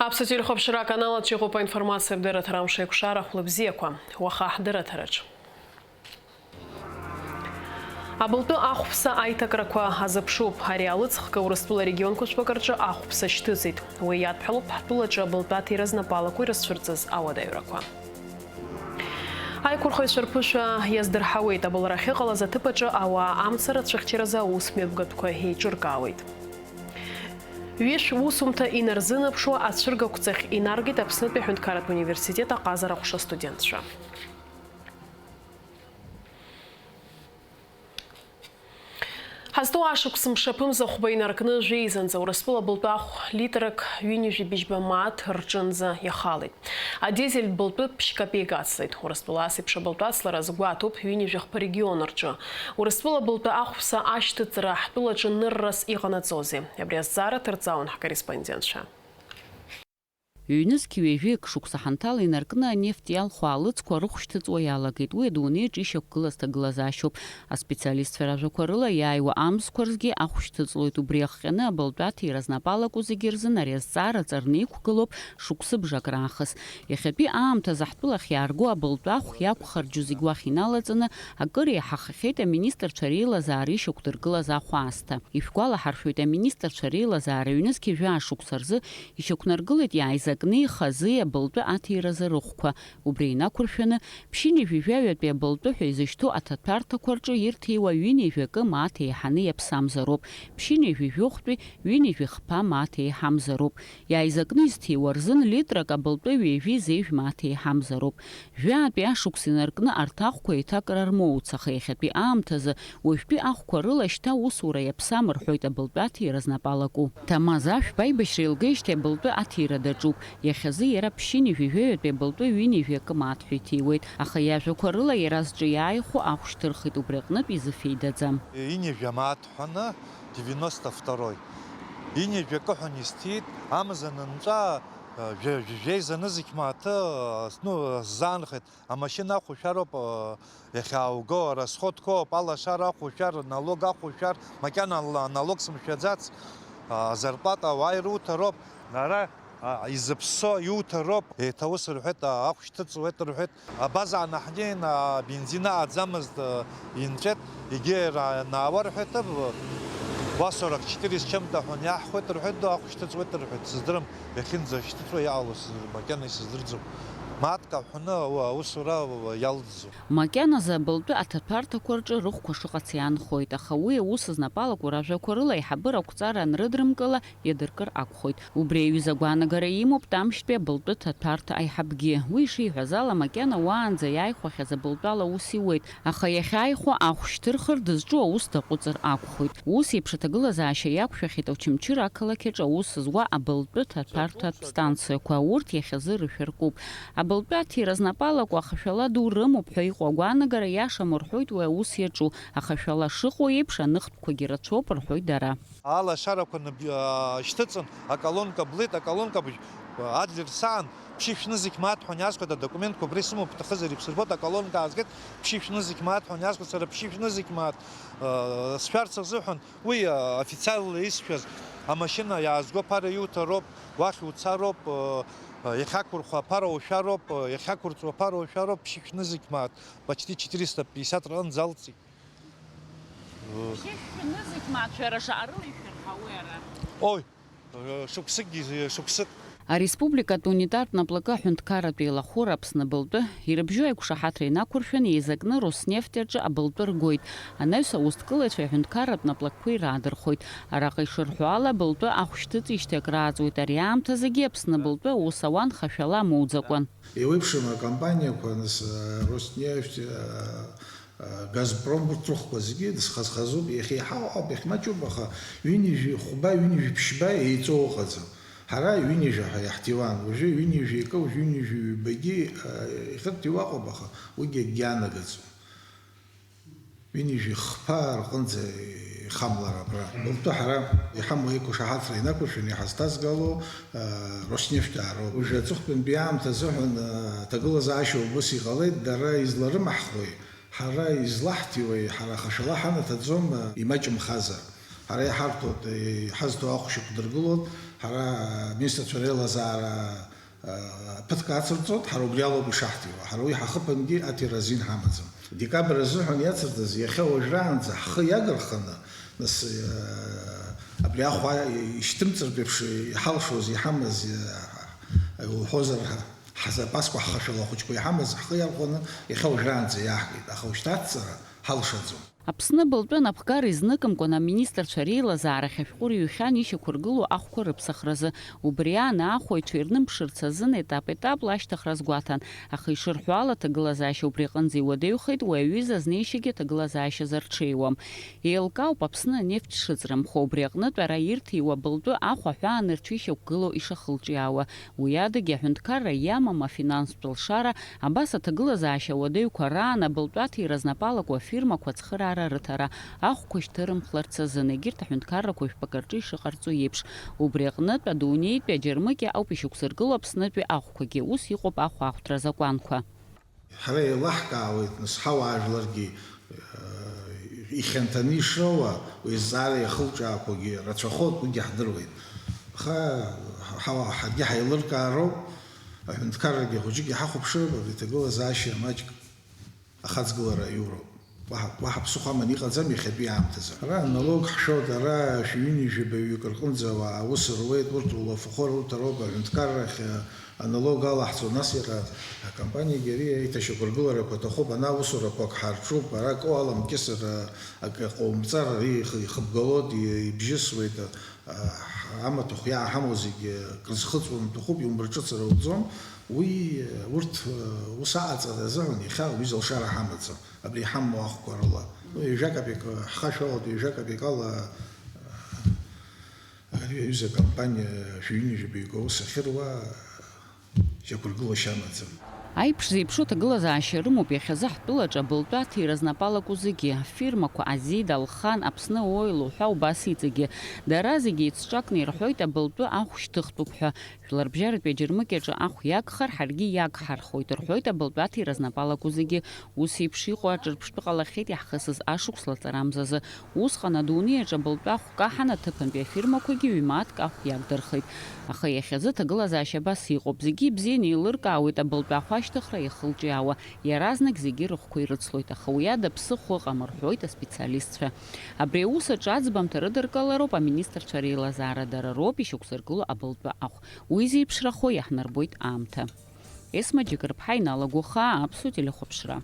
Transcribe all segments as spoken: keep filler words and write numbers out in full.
Аԥсуа телехәаԥшра аканал аҿы иҟоуп аинформациатә дырраҭара Амш еиқәшара, хәлыбзиақәа. Уаха ҳдырраҭараҿ. Абылтәы ахәԥса аиҭакрақәа азыԥшуп. Ари алыҵхга Урыстәыла регионқәа жәпакы рҿы ахәԥса шьҭыҵит. Уи иадҳәалоуп ҳтәылаҿы абылтәы аҭира знапалақәа ирызцәырҵыз ауадаҩрақәа. Аиқәырхаҩцәа рԥышәа иаздырҳауеит, абылра ахьыҟалаз аҭыԥ аҿы ауаа амца рацәыхьчаразы аусмҩаԥгатәқәа еиҿыркаауеит. Ҩышә усумҭа инарзынаԥшуа ацәыргақәҵахь инаргеит Аԥснытәи аҳәынҭқарратә университет аҟазара аҟәша астудентцәа. Ҳазҭоу ашықәс мшаԥымза хәба инаркны жәеизанӡа Урыстәыла былтәы ахә литрак ҩынҩажәи быжьба мааҭ рҿынӡа иахалеит. Адизель былтәы ԥшь капеик ацлеит. Урыстәыла ас еиԥш абылтәы ацлара згәаҭоуп ҩынҩажәи хԥа регион рҿы. Урыстәыла былтәы ахәԥса ашьҭыҵра ҳтәылаҿы ныррас иҟанаҵозеи? Абри азҵаара ҭырҵаауан ҳкорреспондентцәа. Ҩнызқь ҩажәи акы шықәса ҳанҭала инаркны анефт иалху аалыҵқәа рыхә шьҭыҵуа иалагеит. Уи адунеиаҿ ишьақәгылаз ҭагылазаашьоуп. Аспециалистцәа ражәақәа рыла, иааиуа амзқәа рзгьы ахә шьҭыҵлоит. Убри ахҟьаны абылтәы аҭира знапалаку зегьы рзын ари азҵаара ҵарны иқәгылоуп шықәсыбжак раахыс. Иахьатәи аамҭазы ҳтәылахь иаарго абылтәы ахә иақәхарџьу зегь уахь иналаҵаны, акыр еиҳахахьеит аминистрцәа реилазаара ишьақәдыргылаз ахә аасҭа. Ишәгәалаҳаршәоит, аминистрцәа реилазаара ҩнызқь жәаа шықәса рзы ишьақәнаргылеит иааизакны ихазы абылтәы аҭиразы рыхәқәа. Убри инақәыршәаны, ԥшьынҩажәи жәаҩатәи абылтәы ҳәа изышьҭоу аҭаҭәарҭақәа рҿы ирҭиуа ҩынҩажәи акы мааҭ еиҳаны иаԥсамзароуп, ԥшьынҩажәи жәохәтәи ҩынҩажәи хԥа мааҭ еиҳамзароуп. Иааизакны изҭиуа рзын литрак абылтәы ҩажәи зеижә мааҭ еиҳамзароуп. Жәаатәи ашықәс инаркны арҭ ахәқәа еиҭакра рмоуц, аха иахьатәи аамҭазы уажәтәи ахәқәа рыла шьҭа усура иаԥсам рҳәоит абылтәы аҭира знапалаку. Ҭамаз ашәба аибашьра еилгеижьҭеи абылтәы аҭира даҿуп. Иахьазы иара ԥшьынҩажәи жәаҩатәи абылтәы ҩынҩажәи акы мааҭ ҳәа иҭиуеит, аха иажәақәа рыла иара зҿы иааихәо ахә шьҭырхит, убри аҟнытә изы феидаӡам. Ҩынҩажәа мааҭ ҳәаны, девяносто второй. Ҩынҩажәа акы ҳәа изҭиит, амза анынҵәа, жәа-, жәа-, жәеиза нызқь мааҭы, ну, сзаанхеит. Амашьына ахәушәароуп, э, иахьаауго, расходқәоуп, алашара ахәушәар, налог ахәушәар, макьана ала-, налог сымшәаӡац, а, зарплата ауаа ируҭароуп, ара, а, изыԥссо иуҭароуп, еиҭа ус рҳәеит, а, ахә шьҭыҵуеит рҳәеит, абаза аанаҳнеин, а, бензин ааӡамызт, а, инҵәеит, егьи ра-, наауа рҳәеит, а, уа сорок четыре с чем-то ҳәа иаҳхәеит рҳәеит, ду ахә шьҭыҵуеит рҳәеит, сыздырам. Иахьынӡа шьҭыҵуа иаалоз макьана исыздырӡом. Мааҭк аҳәаны аусура иалҵӡом. Макьаназы абылтәы аҭаҭәарҭақәа рҿы рыхәқәа шыҟац иаанхоит, аха уи аус знапалаку ражәақәа рыла аиҳабыра ақәҵара анрыдрымкыла иадыркыр акәхоит. Убри аҩыза агәаанагара имоуп Тамшьтәи абылтәы ҭаҭәарҭа аиҳабгьы. Уи ишиҳәаз ала, макьана уаанӡа иааихәахьаз абылтәала аус иуеит, аха иахьааихәо ахә шьҭырхыр дызҿу аус даҟәыҵыр акәхоит. Ус еиԥш аҭагылазаашьа иақәшәахьеит Очамчыра ақалақь аҿы аус зуа абылтәы ҭаҭәарҭатә станциақәа, урҭ иахьазы рышәыркуп. Абылтәы аҭира знапалаку ахашәала ду рымоуп ҳәа иҟоу агәаанагара иашам рҳәоит уи аус иаҿу, ахашәала шыҟоу еиԥш аныхтәқәагьы рацәоуп рҳәоит дара. Алашарақәа ныб-, а, шьҭыҵын, аколонка блит, аколонка бжь-, адлер саан, ԥшьышә нызқь мааҭ ҳәа иазгоит адокументқәа, убра исымоуп, бҭахызар ибсырбот, аколонка аазгеит, ԥшьышә нызқь мааҭ ҳәа иазгоит, сара ԥшьышә нызқь мааҭ, а, сшәарц азыҳәан, уи, а, официалла исшәаз, амашьына иаазго аԥара иуҭароуп, уахь уцароуп, а, а, иахьақәырхуа аԥара ушәароуп, а, иахьақәырҵуа аԥара ушәароуп, ԥшьышә нызқь мааҭ, почти четыреста пятьдесят рҟынӡа алҵит. Шәышәны зегь мацәа, иара шаҟа рыла ишәырҳауеи ара? Ой, шықәсыкгьы, шықәсык. Ареспубликатә унитартә наплакы аҳәынҭқарратә еилахәыра Аԥсны абылтәы ирыбжьоу аиқәшаҳаҭра инақәыршәаны еизакны Роснефть аҿы абылтәы ргоит. Анаҩс аусҭкылаҩцәа аҳәынҭқарратә наплакқәа ираадырхәоит. Араҟа ишырҳәо ала, абылтәы ахә шьҭыҵижьҭеи акрааҵуеит. Ари аамҭазыгьы Аԥсны абылтәы аус ауан хашәала амоуӡакәан. Еиуеиԥшым акомпаниақәа, нас, Роснефть, Газпром, урҭ рыхқәа зегьы дызхаз-хазуп, иахьа еиҳау ауп, иахьмаҷуп, аха ҩынҩажәи хәба, ҩынҩажәи ԥшьба еиҵоу ыҟаӡам. Ҳара ҩынҩажәа ҳәа иаҳҭиуан, уажәы ҩынҩажәи акы, уажәы ҩынҩажәи ҩбагьы, а, ихырҭиуа ыҟоуп, аха уигьы акгьы анагаӡом. Ҩынҩажәи хԥа рҟынӡа ихамлар абра. Убырҭ ҳара иҳамоу аиқәшаҳаҭра инақәыршәаны иҳазҭазгало, а, Роснефть аароуп. Уажәы аҵыхәтәантәи аамҭа азыҳәан, а, аҭагылазаашьа убыс иҟалеит, дара изларымаҳхуеи? Ҳара излаҳҭиуеи, ҳара хашәала ҳанаҭаӡом, имаҷымхазар. Ҳара иҳарҭоит, иҳазҭо ахә шьақәдыргылоит, Ҳара аминистрцәа реилазаара, а, ԥыҭк ацырҵоит, ҳара убри алоуп ишаҳҭиуа. Ҳара уи ҳахыԥангьы аҭира азин ҳамаӡам. Декабр азыҳәан иацырҵаз иахьа уажәраанӡа ҳхы иагарханы, нас, а, абри ахәа ишьҭымҵыртә еиԥш иҳалшоз, иҳамаз, а, уҳәозар, ҳазапасқәа ҳхашәала ахәыҷқәа иҳамаз ҳхы иархәаны иахьа уажәраанӡа иааҳгеит, аха ушьҭа ацҵара ҳалшаӡом. Аԥсны абылтәы анапхгара изныкымкәан аминистрцәа реилазаарахь ашәҟәы рыҩхьан ишьақәыргылоу ахәқәа рыԥсахразы. Убри аан, аахәаҩцәа ирнымԥшырц азын етап-етапла ашьҭыхра азгәаҭан, аха ишырҳәо ала, аҭагылазаашьа убри аҟынӡа иуадаҩхеит, уи аҩыза азнеишьагьы аҭагылазаашьа зарҽеиуам. Еилкаауп Аԥсны анефт шыҵрымхо, убри аҟнытә ара ирҭиуа абылтәы ахә аҳәаанырцә ишьақәгылоу ишахылҿиаауа. Уи адагьы аҳәынҭқарра иамам афинанстә лшара, абас аҭагылазаашьа уадаҩқәа раан абылтәаҭира знапалаку афирмақәа ацхыраара рыҭара, ахәқәа шьҭырымхларц азын, егьырҭ аҳәынҭқаррақәа жәпакы рҿы ишыҟарҵо еиԥш. Убри аҟнытә, адунеитәи аџьармыкьа ауп ишьақәзыргыло Аԥснытәи ахәқәагьы, ус иҟоуп ахәаахәҭра азакәанқәа. Ҳара еилаҳкаауеит, нас, ҳауаажәларгьы, э, ихьанҭаны ишроуа, уи азҵаара иахылҿиаақәогьы рацәахоит, уигьы ҳдыруеит. Аха ҳауаа ҳаргьы ҳаилыркаароуп, аҳәынҭқаррагьы хәыҷык иҳахәаԥшып, абри аҭагылазаашьа маҷк ахаҵгылара аиуроуп. Уаҳа, уаҳа ԥсыхәа аман иҟаӡам иахьатәи аамҭазы. Ара аналог ҳшәоит, ара шәи ҩынҩажәи жәабаҩык рҟынӡа ауаа аус руеит, урҭ улафахәы руҭароуп, аҳәынҭқаррахь, а, аналог алаҳҵо, нас иара акомпаниагьы ари аиҭашьақәыргыларақәа аҭахуп, ана аусурақәак ҳарҿуп, ара акы аламкьысыр, а, акы ҟоумҵар, ари ихы-, ихыбгалоит, и-, ибжьысуеит, а, амаҭәахә иааҳамоу зегьы крызхыҵуа анҭахуп, иумырҿыцыр ауӡом, уи, урҭ, а, ус аҟаҵара азыҳәан иахьа уи залшара ҳамаӡам. Абри иҳамоу ахәқәа рыла. Ну, ҩажәа капек ҳхашәалоит, ҩажәа капек ала, ари аҩыза акомпаниа шәи ҩынҩажәи жәаба иҩык аус ахьыруа, шьақәыргылашьа амаӡам. Аиԥш зеиԥшу аҭагылазаашьа рымоуп иахьазы ҳтәылаҿы абылтәы аҭира знапалаку зегьы, афирмақәа Азид, Алхан, Аԥсны Оил уҳәа убас иҵегьы. Дара зегьы еицҿакны ирҳәоит абылтәы ахә шьҭыхтәуп ҳәа. Жәларбжьаратәи аџьармыкьаҿы ахә иагхар, ҳаргьы иагҳархоит, рҳәоит абылтәаҭира знапалаку зегьы. Ус еиԥш иҟоу аҿырԥштәы ҟалахьеит иаҳхысыз ашықәс лаҵарамзазы. Усҟан адунеи аҿы абылтәы ахә каҳан аҭыԥантәи афирмақәагьы ҩ-мааҭк ахә иагдырхеит. Аха иахьазы аҭагылазаашьа абас иҟоуп, зегьы ибзианы еилыркаауеит абылтәы ахә ашьҭыхра иахылҿиаауа, иаразнак зегьы рыхәқәа ирыцлоит, аха уи ада ԥсыхәа ыҟам, рҳәоит аспециалистцәа. Абри аус аҿы аӡбамҭа рыдыркылароуп аминистрцәа реилазаара, дара роуп ишьақәзыргыло абылтәы ахә. Уи зеиԥшрахо иаҳнарбоит аамҭа. Есма Џьыкырԥҳа иналагәыхаа аԥсуа телехәаԥшра.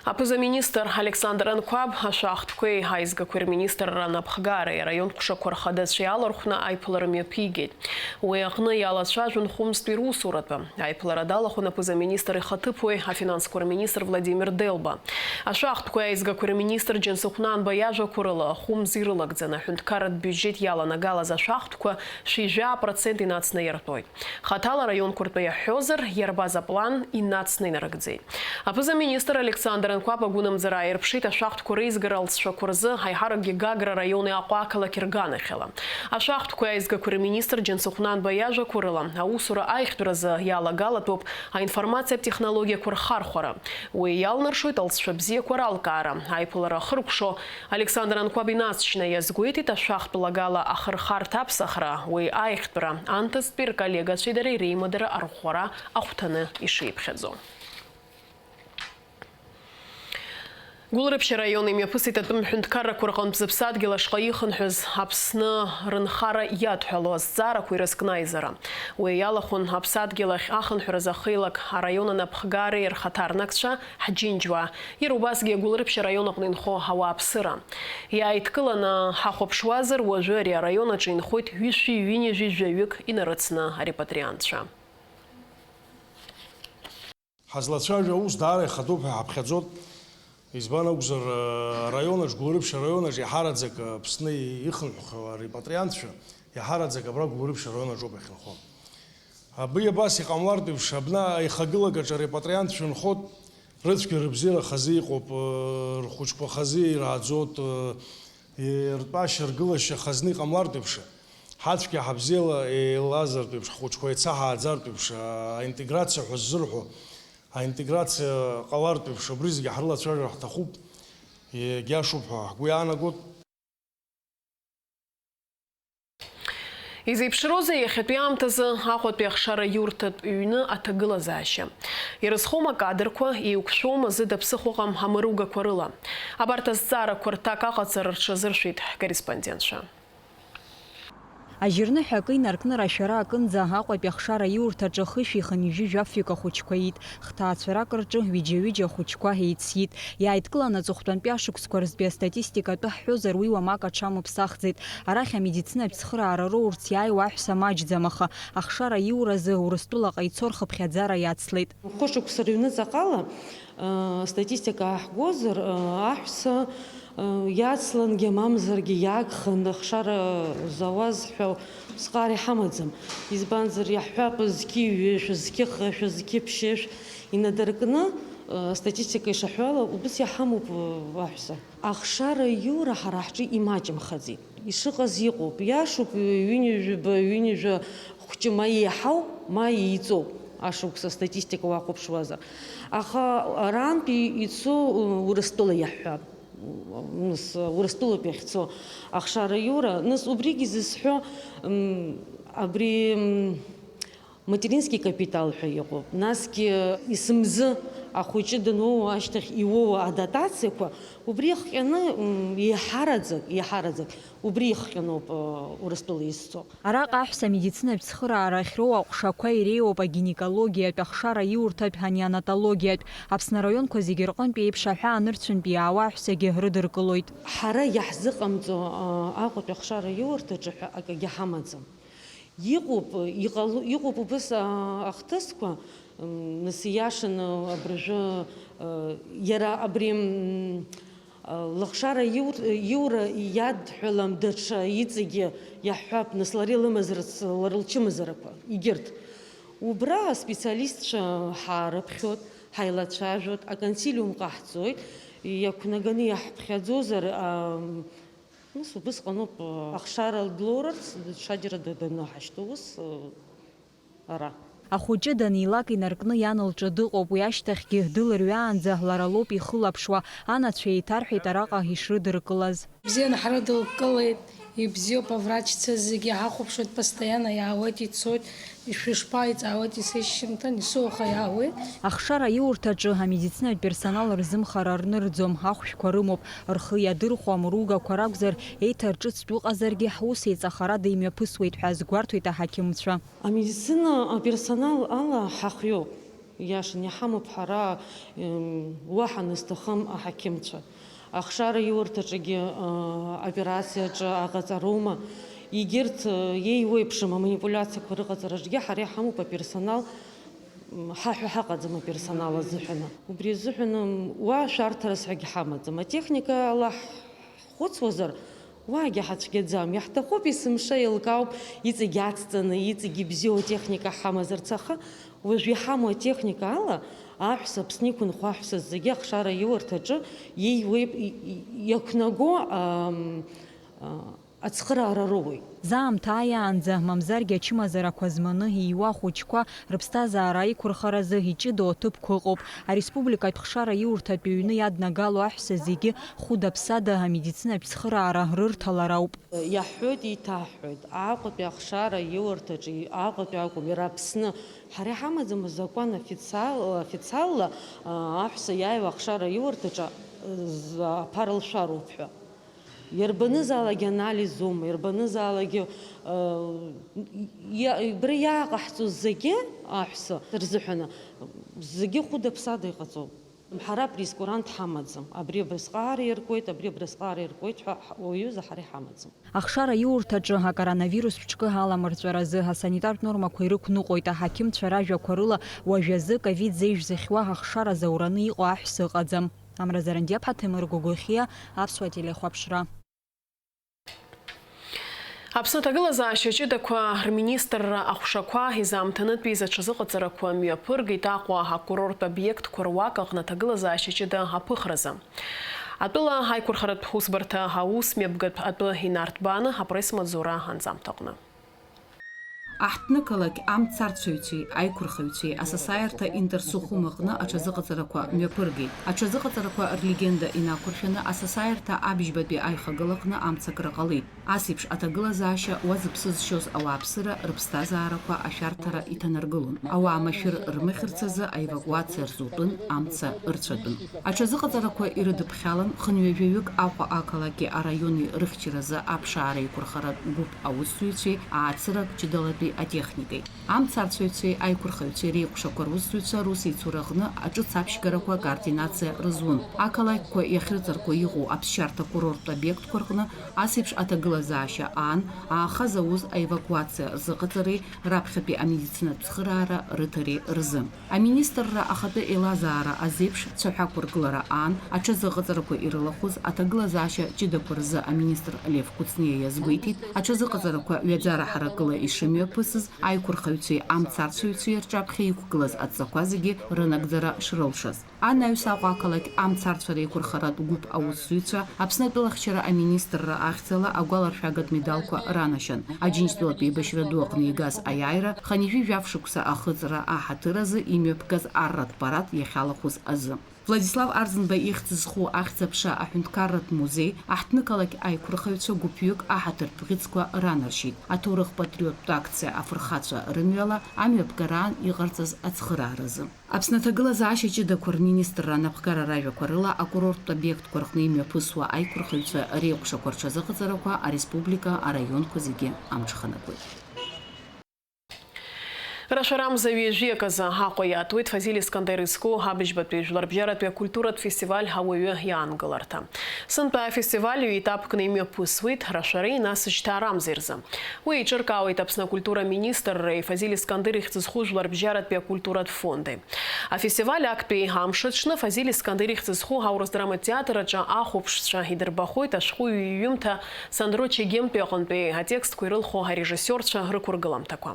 Аԥыза-министр Александр Анқәаб ашәахтәқәеи аизгақәеи рминистрра анапхгареи араион қәшақәа рхадацәеи алархәны аиԥылара мҩаԥигеит. Уи аҟны иалацәажәон Хәымзтәи русуратәы. Аиԥылара далахәын аԥыза-министр ихаҭыԥуаҩ, афинансқәа рминистр Владимир Делба. Ашәахтәқәеи аизгақәеи рминистр Џьансыхә Нанба иажәақәа рыла, Хәымз ирылагӡаны аҳәынҭқарратә биуџьет иаланагалаз ашәахтәқәа шәи жәаа процент инацны иартәоит. Хаҭала араионқәа ртәы иаҳҳәозар, иарбаз аплан инацны инарыгӡеит. Аԥыза-министр Александр Анқәаб агәынамӡара ааирԥшит ашәахтәқәа реизгара алҵшәақәа рзы, аиҳаракгьы Гагра араиони Аҟәа ақалақь рганахьала. Ашәахтәқәеи аизгақәеи рминистр Џьансыхә Нанба иажәақәа рыла, аусура аиӷьтәразы иалагалатәуп аинформациатә технологиақәа рхархәара. Уи иалнаршоит алҵшәа бзиақәа ралкаара. Аиԥылара ахыркәшо Александр Анқәаб инаҵшьны иазгәеиҭеит ашәахтә лагала ахырхарҭа аԥсахра, уи аиӷьтәра, анҭыҵтәи рколлегацәеи дареи реимадара арӷәӷәара ахәҭаны ишиԥхьаӡо. Гәылрыԥшь араион имҩаԥысит атәым ҳәынҭқаррақәа рҟынтә зыԥсадгьыл ашҟа ихынҳәыз Аԥсны рынхара иадҳәало азҵаарақәа ирызкны аизара. Уи иалахәын аԥсадгьыл ахь ахынҳәразы ахеилак араион анапхгареи рхаҭарнакцәа, ҳџьынџьуаа, иара убасгьы Гәылрыԥшь араион аҟны инхо ауааԥсыра. Иааидкыланы ҳахәаԥшуазар, уажәы ари араион аҿы инхоит ҩышәи ҩынҩажәи жәаҩык инарыцны арепатриантцәа. Ҳазлацәажәо аус даара ихадоуп ҳәа ҳаԥхьаӡоит. Избан акәзар, араион аҿ, Гәылрыԥшь араион аҿ иаҳараӡак Аԥсны ихынҳәхьоу арепатриантцәа иаҳараӡак абра Гәылрыԥшь араион аҿоуп иахьынхо. Абри абас иҟамлартә еиԥш, абна аихагылак аҿы арепатриантцәа нхоит, рыцәгьа рыбзиара хазы иҟоуп, рхәыҷқәа хазы ирааӡоит, ртәашьа, ргылашьа хазны иҟамлартә еиԥш, ҳацәгьа ҳабзиала еилазартә еиԥш, ҳхәыҷқәа еицаҳааӡартә еиԥш, аинтеграциа ҳәа ззырҳәо, аинтеграциа ҟалартә еиԥш, абри зегьы ҳрылацәажәар ҳҭахуп, иагьашуп ҳәа ҳгәы иаанагоит. Изеиԥшроузеи иахьатәи аамҭазы Аҟәатәи ахшара иурҭатә ҩны аҭагылазаашьа? Ирызхом акадрқәа, еиқәшәом зыда ԥсыхәа ыҟам амыругақәа рыла. Абарҭ азҵаарақәа рҭак аҟаҵара рҽазыршәеит ҳкорреспондентцәа. Ажьырныҳәа акы инаркны рашәара акынӡа Аҟәатәи ахшара иурҭаҿы хышәи хынҩажәи жәафҩык ахәыҷқәа иит. Хҭаацәарак рҿы ҩыџьа-ҩыџьа ахәыҷқәа еицит. Иааидкыланы аҵыхәтәантәи ашықәсқәа рзтәи астатистика атәы ҳҳәозар, уи уамак аҽамыԥсахӡеит. Арахь амедицинатә цхыраара роурц иааиуа аҳәса маҷӡам, аха ахшара иуразы Урыстәылаҟа ицо рхыԥхьаӡара иацлеит. Хәышықәса рыҩныҵаҟала, э, статистика ааҳгозар, э, аҳәса, э, иацлангьы, мамзаргьы иаагхан, ахшара зауаз ҳәа усҟак иҳамаӡам. Избанзар, иаҳҳәап, зқьи ҩышә, зқьи хышә, зқьи ԥшьышә инадыркны, э, астатистика ишаҳәо ала, убыс иаҳамоуп, э, аҳәса. Ахшара иура ҳара ҳҿы имаҷымхаӡеит. Ишыҟаз иҟоуп. Иашоуп, ҩынҩажәаба, ҩынҩажәа хәҷы ма еиҳау, ма еиҵоуп, ашықәса астатистика уахәаԥшуазар. Аха арантәи ицо, ы, Урыстәыла иаҳҳәап. Нас, Урыстәылоуп иахьцо ахшара иура. Нас убригьы зысҳәо, м, абри, м, материнский капитал ҳәа иҟоуп. Насгьы есымзы ахәыҷы дануоу ашьҭахь иуоуа адотациақәа, убри ихҟьаны, м, еиҳараӡак, еиҳараӡак убри ихҟьаноуп, э, Урыстәыла изцо. Араҟа аҳәса амедицинатә цхыраара ахьроу аҟәшақәа иреиуоуп агинекологиатә, ахшара иурҭатә, анеонатологиатә. Аԥсны араионқәа зегьы рҟынтә еиԥш аҳәаа нырцәынтә иаауа аҳәсагьы рыдыркылоит. Ҳара иаҳзыҟамҵо, э, Аҟәатәи ахшара иурҭаҿы ҳәа акагьы ҳамаӡам. Иҟоуп, иҟало-, иҟоуп убыс, а, ахҭысқәа, м, нас ииашаны абыржәы, а, иара абри, м, а, лыхшара иур-, иура иадҳәалам даҽа иҵегьы иаҳҳәап, нас лара илымазарц, лара лчымазарақәа, егьырҭ. Убра аспециалистцәа ҳаарыԥхьоит, ҳаилацәажәоит, аконсилиум ҟаҳҵоит, иақәнаганы иаҳԥхьаӡозар, а, Нас убысҟаноуп, ахшара длоурц, даҽаџьара даныҳашьҭоу ус, ара. Ахәыҷы данилак инаркны иан лҿы дыҟоуп, уи ашьҭахьгьы дылырҩаанӡа лара лоуп ихылаԥшуа, анацәа еиҭарҳәеит араҟа ишрыдыркылаз. Бзианы ҳрыдылкылеит, ибзиоуп, аврачцәа зегьы ҳахәаԥшуеит, постоянно иаауеит, ицоит. Ишәышԥаиҵаауеит, есышьыжьымҭан исоуха иаауеит. Ахшара иурҭаҿы амедицинатә персонал рзымхара рнырӡом, ахәшәқәа рымоуп, рхы иадырхәо амыругақәа ракәзар, еиҭарҿыцтә ыҟазаргьы, ҳус еиҵахарада имҩаԥысуеит ҳәа азгәарҭоит аҳақьымцәа. Амедицина аперсонал ала ҳахиоуп, иашан иҳамоуп ҳара, м, уаҳа назҭахым аҳақьымцәа. Ахшара иурҭаҿгьы, э, аоперациаҿы аҟаҵароума, егьырҭ, э, еиуеиԥшым аманипулиациақәа рыҟаҵараҿгьы ҳара иҳамоуп аперсонал, м, ҳаҳәа ҳаҟаӡам аперсонал азыҳәаны. Убри азыҳәан, м, уа шәарҭарас ҳәагьы ҳамаӡам. Атехника ала ҳхәыцуазар, уаагьы ҳацәгьаӡам. Иаҳҭахуп, есымша еилкаауп, иҵегь ацҵаны, иҵегь ибзиоу атехника ҳамазарц, аха уажә иҳамоу атехника ала аҳәса, Аԥсны иқәынхо аҳәса зегьы ахшара иуарҭаҿы иеиуеип-, и-, и-, иақәнаго, ам, а, ацхыраара роуеит. Заамҭа ааиаанӡа, мамзаргьы ачымазарақәа зманы ииуа ахәыҷқәа рыԥсҭазаара аиқәырхаразы иҷыдоу аҭыԥқәа ыҟоуп. Ареспубликатә хшара иурҭатә ҩны иаднагало аҳәса зегьы хәыда-ԥсада амедицинатә цхыраара рырҭалар ауп. Иаҳҳәоит, еиҭаҳҳәоит, Аҟәатәи ахшара иуарҭаҿы, Аҟәатәи акәым, иара Аԥсны. Ҳара иҳамаӡам азакәан официал-, официалла, а, аҳәса иааиуа ахшара иуарҭаҿы, а, з-, аԥара лшәароуп ҳәа. Иарбанызаалакгьы анализума, иарбанызаалакгьы, а, иа-, бара иааҟаҳҵо зегьы аҳәса рзыҳәаны, зегьы хәыда-ԥсада иҟаҵоуп. Ҳара прейскурант ҳамаӡам. Абри абрысҟаара иркуеит, абри абрысҟаара иркуеит ҳәа ҳ-, уаҩы заҳари ҳамаӡам. Ахшара иурҭаҿы акоронавирус ҿкы аламырҵәаразы асанитартә нормақәа ирықәныҟәоит, аҳақьымцәа ражәақәа рыла, уажәазы ковид зеижә зыхьуа ахшара заураны иҟоу аҳәса ыҟаӡам. Амра Зарандиаԥҳа, Ҭемыр Гогохиа, Аԥсуа телехәаԥшра. Аԥсны аҭагылазаашьа ҷыдақәа рминистрра аҟәшақәа изаамҭанытәиз аҽазыҟаҵарақәа мҩаԥыргеит Аҟәа акурорттә обиектқәа руак аҟны аҭагылазаашьа ҷыда аԥыхразы. Атәыла аиқәырхаратә усбарҭа аусмҩаԥгатә атәы инарҭбааны апресс-маҵзура анҵамҭаҟны. Аҳҭнықалақь амцарцәаҩцәеи аиқәырхаҩцәеи асасааирҭа Интерсухум аҟны аҽазыҟаҵарақәа мҩаԥыргеит. Аҽазыҟаҵарақәа рлегенда инақәыршәаны асасааирҭа абжьбатәи аихагылаҟны амцакра ҟалеит. Ас еиԥш аҭагылазаашьа уа зыԥсы зшьоз ауааԥсыра рыԥсҭазаарақәа ашәарҭара иҭанаргылон. Ауаа машәыр рмыхьырц азы аевакуациа рзутәын, амца ырцәатәын. Аҽазыҟаҵарақәа ирыдыԥхьалан, хынҩажәаҩык Аҟәа ақалақьи араиони рыхьчаразы аԥшаара еиқәырхаратә гәыԥ аусзуҩцәеи аацырак ҷыдалатәи атехникеи. Амцарцәаҩцәеи аиқәырхаҩцәеи реиҟәшақәа русзуҩцәа русеицураҟны аҿыц аԥшьгарақәа координациа рызун. Ақалақьқәа иахьрыҵаркуа иҟоу аԥсшьарҭа курорттә обиектқәа рҟны ас еиԥш аҭагылазаашьа аан, аахаз ауз аевакуациа рзыҟаҵареи раԥхьатәи амедицинатә цхыраара рыҭареи рзы. Аминистрра ахатәы еилазаара азеиԥш цәаҳәақәыргылара аан, аҽазыҟаҵарақәа ирылахәыз аҭагылазаашьа ҷыдақәа рзы аминистр Лев Кәыҵниа иазгәеиҭеит, аҽазыҟаҵарақәа ҩаӡара ҳаракыла ишымҩаԥысыз, аиқәырхаҩцәеи амцарцәаҩцәеи рҿаԥхьа иқәгылаз адҵақәа зегьы рынагӡара шрылшаз. Анаҩс Аҟәа ақалақь амцарцәа реиқәырхаратә гәыԥ аусзуҩцәа, Аԥсны атәылахьчара аминистрра ахьӡала агәаларшәагатә медалқәа ранашьан. Аџьынџьтәылатә еибашьра ду аҟны игаз аиааира хынҩажәи жәаф шықәса ахыҵра аҳаҭыр азы имҩаԥгаз арратә парад иахьалахәыз азы. Владислав Арӡынба ихьӡ зху ахьӡ-аԥша аҳәынҭқарратә музеи, аҳҭнықалақь аиқәырхаҩцәа гәыԥҩык аҳаҭыртә бӷьыцқәа ранаршьеит. Аҭоурых-патриоттә акциа афырхацәа рымҩала амҩаԥгараан иҟарҵаз ацхырааразы. Аԥсны аҭагылазаашьа ҷыдақәа рминистрра анапхгара ражәақәа рыла, акурорттә обиектқәа рҟны имҩаԥысуа аиқәырхаҩцәа реиҟәшақәа рҽазыҟаҵарақәа ареспублика араионқәа зегьы амҽханакуеит. Рашәарамза ҩажәи аказы Аҟәа иаатуеит Фазиль Искандер изку абыжьбатәи жәларбжьаратәи акультуратә фестиваль Ауаҩы иаангыларҭа. Сынтәа афестиваль ҩ-етапкны имҩаԥысуеит, рашәареи нас жьҭаарамзеи рзы. Уи еиҿыркаауеит Аԥсны акультура министрреи Фазиль Искандер ихьӡ зху жәларбжьаратәи акультуратә фонди. Афестиваль актәи амш аҽны Фазиль Искандер ихьӡ зху аурыс драматә театр аҿы ахәаԥшцәа идырбахоит ашәҟәыҩҩы иҩымҭа Сандро Чегемтәи аҟынтәи атекстқәа ирылху арежиссиорцәа рықәыргыламҭақәа.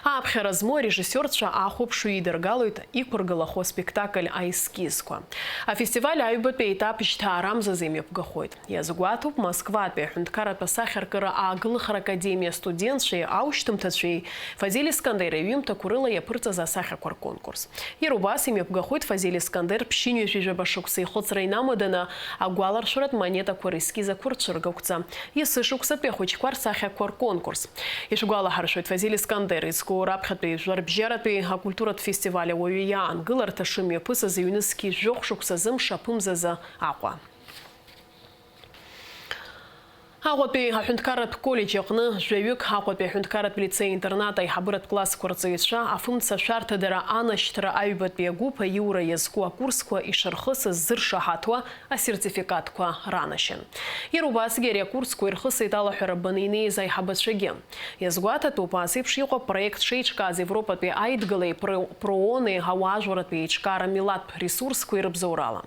Ааԥхьара змоу арежиссиорцәа ахәаԥшҩы идыргалоит иқәыргылахо аспектакль аескизқәа. Афестиваль аҩбатәи аетап жьҭаарамзазы имҩаԥгахоит. Иазгәаҭоуп, Москватәи аҳәынҭқарратә асахьаркыра аагылахара академиа астудентцәеи аушьҭымҭацәеи Фазиль Искандер иҩымҭақәа рыла иаԥырҵаз асахьақәа рконкурс. Иара убас имҩаԥгахоит Фазиль Искандер ԥшьынҩажәи жәаба шықәса ихыҵра инамаданы агәаларшәаратә монетақәа рескизақәа рцәыргақәҵа, есышықәсатәи ахәыҷқәа рсахьақәа рконкурс. Ишәгәалаҳаршәоит, Фазиль Искандер изку раԥхьатәи жәларбжьаратәи акультуратә фестиваль Ауаҩы иаангыларҭа шымҩаԥысыз ҩнызқьи жәохә шықәса азы мшаԥымзазы Аҟәа. Аҟәатәи аҳәынҭқарратә коллеџь аҟны жәаҩык Аҟәатәи аҳәынҭқарратә лицеи-интернат аиҳабыратә классқәа рҵаҩцәа афымца шәарҭадара анашьҭра аҩбатәи агәыԥ аиура иазку акурсқәа ишырхысыз зыршаҳаҭуа асертификатқәа ранашьан. Иара убасгьы ари акурсқәа ирхысит алаҳәара баны инеиз аиҳабацәагьы. Иазгәаҭатәуп, ас еиԥш иҟоу апроект шеиҿкааз Европатәи аидгылеи Про-, Проони ауаажәларратәи еиҿкаара милаҭтә ресурсқәеи рыбзоурала.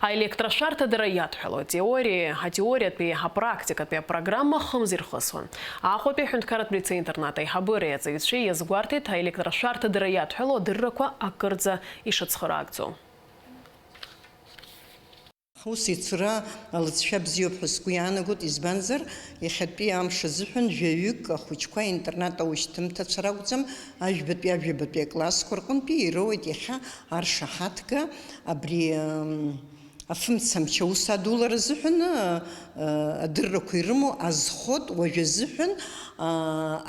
Аелектрошәарҭадара иадҳәалоу атеориеи атеориатәи апрактикатәи апрограмма хымз ирхысуан. Аҟәатәи аҳәынҭқарратә лицеи-интернат аиҳабыреи аҵаҩцәеи иазгәарҭеит аелектрошәарҭадара иадҳәалоу адыррақәа акырӡа ишыцхыраагӡоу. Ҳусеицура алыҵшәа бзиоуп ҳәа сгәы иаанагоит, избанзар, иахьатәи амш азыҳәан жәаҩык ахәыҷқәа интернат аушьҭымҭацәа ракәӡам, ажәбатәи, ажәабатәи аклассқәа рҟынтәи ироуеит иахьа аршаҳаҭга абри, м, афымцамч аус адулара азыҳәан, ы, ы, адыррақәа ирымоу азхот уажә азыҳәан, ы,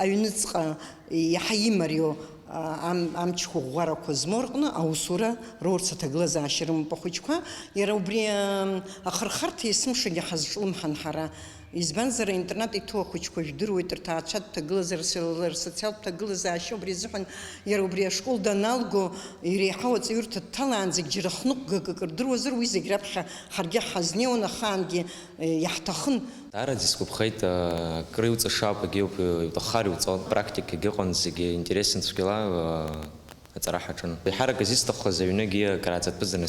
аҩныҵҟа иаҳа имариоу, а, ам-, амч ӷәӷәарақәа змоу рҟны аусура роурц аҭагылазаашьа рымоуп ахәыҷқәа. Иара убри, ам, ахырхарҭа есымшагьы ҳазҿлымҳан ҳара. Избанзар, аинтернат иҭоу ахәыҷқәа жәдыруеит, рҭаацәа дҭагылазар, рсо-, рсоциалтә ҭагылазаашьа убри азыҳәан, иара убри ашкол даналго, иреиҳау аҵаҩырҭа дҭалаанӡагь џьара хныҟәгак акыр дыруазар, уи зегь раԥхьа ҳаргьы ҳазнеиуан, ахаангьы, э, иаҳҭахын. Даараӡа исгәаԥхеит, акыр иуҵаша акгьы иуҭаххар иуҵон, практикагьы ыҟан, зегьы интересны цәгьала аҵара ҳаҿын. Еиҳарак изысҭаххаз аҩныгьы акыр ааҵатәызаны,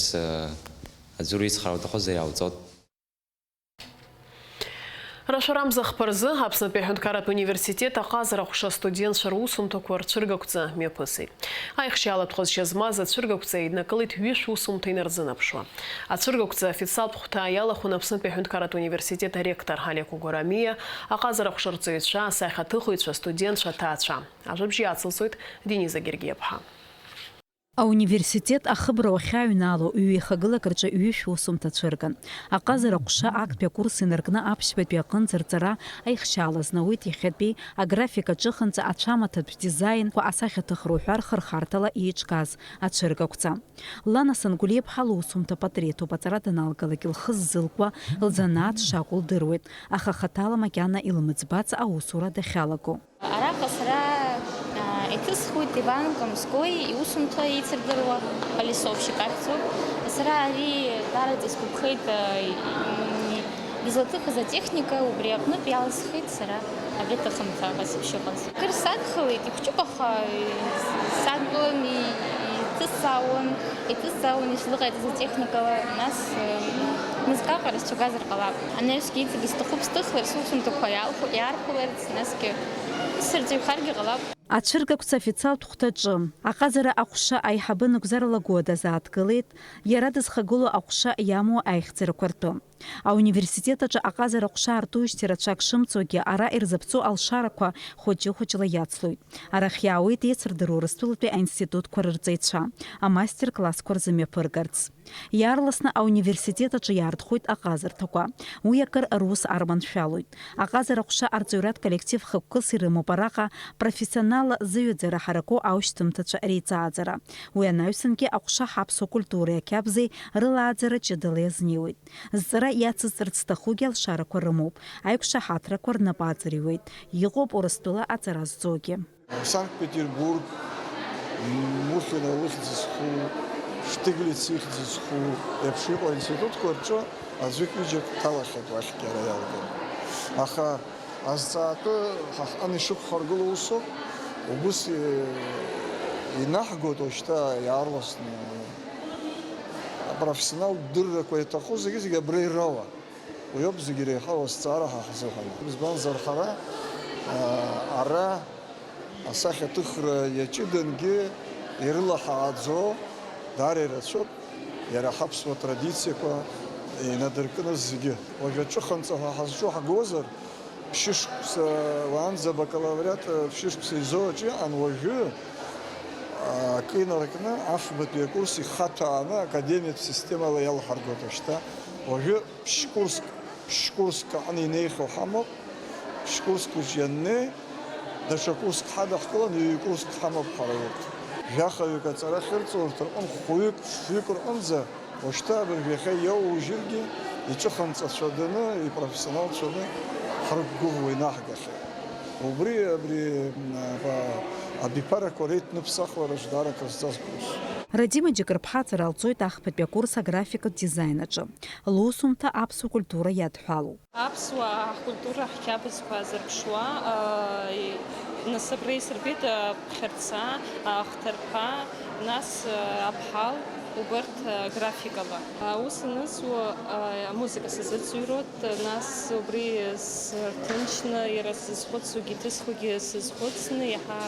аӡәыр ицхраа уҭахозар иаауҵот. Шәарамза хԥа рзы Аԥснытәи аҳәынҭқарратә университет аҟазара аҟәша астудентцәа русумҭақәа рцәыргақәҵа мҩаԥысит. Аихшьаалатә ҟазшьа змаз ацәыргақәҵа еиднакылеит ҩышә усумҭа инарзынаԥшуа. Ацәыргақәҵа официалтә хәҭа иалахәын Аԥснытәи аҳәынҭқарратә университет аректор Олег Угурамиа, аҟазара аҟәша рҵаҩцәа, асахьаҭыхыҩцәа, астудентцәа, аҭаацәа. Ажәабжь иацылҵоит Дениза Гергиаԥҳа. Ауниверситет ахыбра уахьааҩнало ҩеихагылак рҿы ҩышә усумҭа цәырган. Аҟазара аҟәша актәи акурс инаркны аԥшьбатәи аҟынӡа рҵара аихшьаала знауеит иахьатәи аграфика аҿыханҵа ацәамаҭатә дизаинқәа асахьаҭыхра уҳәа рхырхарҭала еиҿкааз ацәыргақәҵа. Лана Сангәлиаԥҳа лусумҭа патреҭуп, аҵара даналгалак лхы ззылкуа лзанааҭ шакәу лдыруеит, аха хаҭала макьана илмыӡбац аусура дахьалаго. Араҟа сара, аа, иҭысхуеит Иван Камской иусумҭа еицырдыруа, полисовщик ахьӡуп. Сара ари даараӡа исгәаԥхеит, аа, м, дызлаҭыхыз атехника, убри аҟнытә иаласхеит сара абри аҭыхымҭа ҟазшьа шыҟаз. Кыр садхалеит, ихәҷуп, аха садгылан, и-, иҭысҵаауан, иҭысҵаауан ишәзыҟаиҵаз атехникала, нас, м, мызкы аҟара сцәагазар ҟалап. Анаҩсгьы иҵегьы сҭахуп сҭыхлар, сусумҭақәа иаалху-, иаархәларц, насгьы сырҵаҩхаргьы ҟалап. Ацәыргақәҵа официалтә хәҭаҿы аҟазара аҟәша аиҳабы Нугзар Лагәыа дазааҭгылеит, иара дызхагылоу аҟәша иамоу аихьӡарақәа ртәы. Ауниверситет аҿы аҟазара аҟәша артужьҭеи рацәак шымцогьы, ара ирзаԥҵоу алшарақәа хәыҷы-хәыҷла иацлоит. Арахь иаауеит еицырдыруа Урыстәылатәи аинститутқәа рырҵаҩцәа, амастер-классқәа рзымҩаԥыргарц. Иаарласны ауниверситет аҿы иаартхоит аҟазарҭақәа. Уи акыр рус арманшәалоит. Аҟазара аҟәша арҵаҩратә коллектив хықәкыс ирымоуп араҟа профессионалла зыҩаӡара ҳараку аушьҭымҭацәа реиҵааӡара. Уи анаҩсангьы аҟәша ҳаԥсуа культуреи ақьабзи рылааӡара ҷыдала иазнеиуеит. Зҵара иацызҵарц зҭахугьы алшарақәа рымоуп. Аиқәшаҳаҭрақәа рнапы аҵариуеит. Иҟоуп Урыстәыла аҵара зҵогьы. Санкт-Петербург, Мухино ихьӡ зху, Штиглиц ихьӡ зху еиԥш иҟоу аинститутқәа рҿы аӡәык-ҩыџьак ҭалахьеит уахьгьы ара иалганы. Аха азҵаатәы ҳа ҳҟны ишықәҳаргыло усоуп, убыс и-, инаҳгоит уажәшьҭа иаарласны апрофессионалтә дыррақәа иаҭаху зегьы-зегьы абра ирауа. Уи ауп зегьы иреиҳау азҵаара ҳа ҳзыҳәан. Избанзар, ҳара, аа, ара асахьаҭыхра иаҷыдангьы ирылаҳааӡо даара ирацәоуп, иара ҳаԥсуа традициақәа инадыркны зегьы. Уажә аҿыханҵа ҳәа ҳазҿу ҳгозар, ԥшьышықәса уаанӡа абакалавриат ԥшьышықәса изоу аҿы иҟан, уажәы, аа, акы инаркны, афбатәи акурс ихаҭәааны академиатә системала иалҳаргоит уажәшьҭа. Уажәы ԥшь-курск, ԥшь-курск аҟны инеихьоу ҳамоуп, ԥшь-курск уажә ианнеи, даҽа курск ҳадаҳкылан, ҩ-курск ҳамоуп ҳара урҭ. Жәахаҩык аҵара ахьырҵо урҭ рҟынтә хәҩык, фҩык рҟынӡа уажәшьҭа абыржә иахьа иоуужьыргьы, иҿыханҵацәаданы, ипрофессионалцәаны ҳрықәгәыӷуа инаҳгахьеит. Убри, абри, м, аба-, абиԥарақәа реидныԥсахлараҿ даара акрызҵазкуаз. Радима Џьыкырԥҳа аҵара лҵоит ахԥатәи акурс аграфикатә дизайн аҿы. Лусумҭа аԥсуа культура иадҳәалоуп. Аԥсуаа ҳкультура, ҳқьабзқәа азырԥшуа, аа, и-, нас абра исырбеит, аа, ԥхьарца, аа, хҭарԥа, нас, аа, аԥҳал, убарҭ, аа, графикала. Аус анызуа, аа, амузыка сазыӡырҩуеит, нас убри сырҭынчны, иара сзызхәыцуагьы иҭысхуагьы сазхәыцны, иаҳа,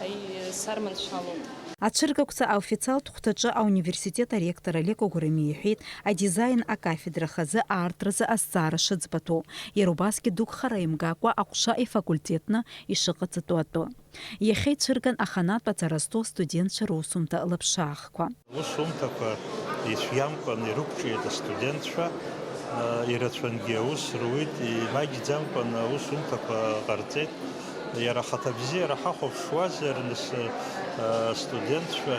аа, и-, сарманшәалоуп. Ацәыргақәҵа аофициалтә хәҭаҿы ауниверситет аректор Олег Огурами иҳәеит, адизаин акафедра хазы аартразы азҵаара шыӡбаҭоу, иара убасгьы дук хара имгакәа аҟәша ифакультетны ишыҟаҵатәу атәы. Иахьа ицәырган аханатә аҵара зҭо астудентцәа русумҭа лаԥшаахқәа. Аусумҭақәа ицәгьамкәан ирықәҿиеит астудентцәа, ирацәангьы аус руит, имаҷӡамкәан аусумҭақәа ҟарҵеит. Иара ахаҭа бзиара ҳахәаԥшуазар, нас, астудентцәа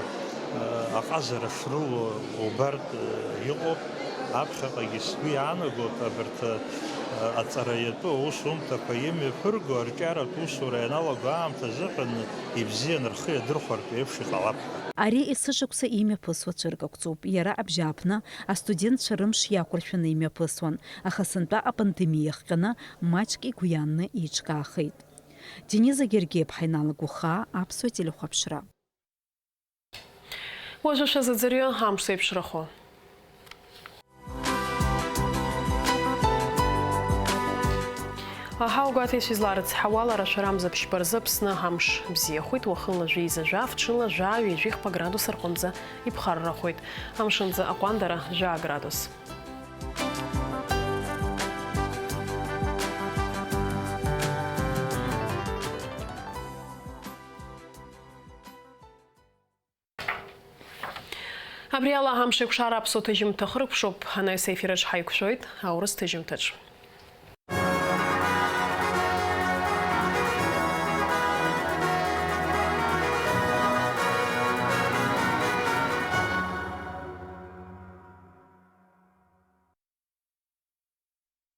аҟазара шрылоу убартә иҟоуп. Аԥхьаҟагьы сгәы иаанагоит, абарҭ аҵара иатәу аусумҭақәа имҩаԥырго арҿиаратә усура ианалаго аамҭа азыҳәан ибзиан рхы иадырхәартә еиԥш иҟалап ҳәа. Ари есышықәса имҩаԥысуа цәыргақәҵоуп. Иара абжьааԥны астудентцәа рымш иақәыршәаны имҩаԥысуан, аха сынтәа апандемиа иахҟьаны маҷк игәианны еиҿкаахеит. Дениза Гергиаԥҳа, Инал Гәыхаа, Аԥсуа телехәаԥшра. Уажәы шәазыӡырҩы амш зеиԥшрахо. Аҳауагәаҭеишьа изларыцҳауа, лара шәарамза ԥшьба рзы Аԥсны амш бзиахоит, уахынла жәеиза жәаф, ҽынла жәа-ҩажәихԥа градус рҟынӡа иԥхаррахоит. Амшынӡы аҟәандара жәа-градус. Абри ала Амшеикәшара аԥсуа ҭыжьымҭа хыркәшоуп, анаҩс аефираҿ ҳаиқәшәоит аурыс ҭыжьымҭаҿ.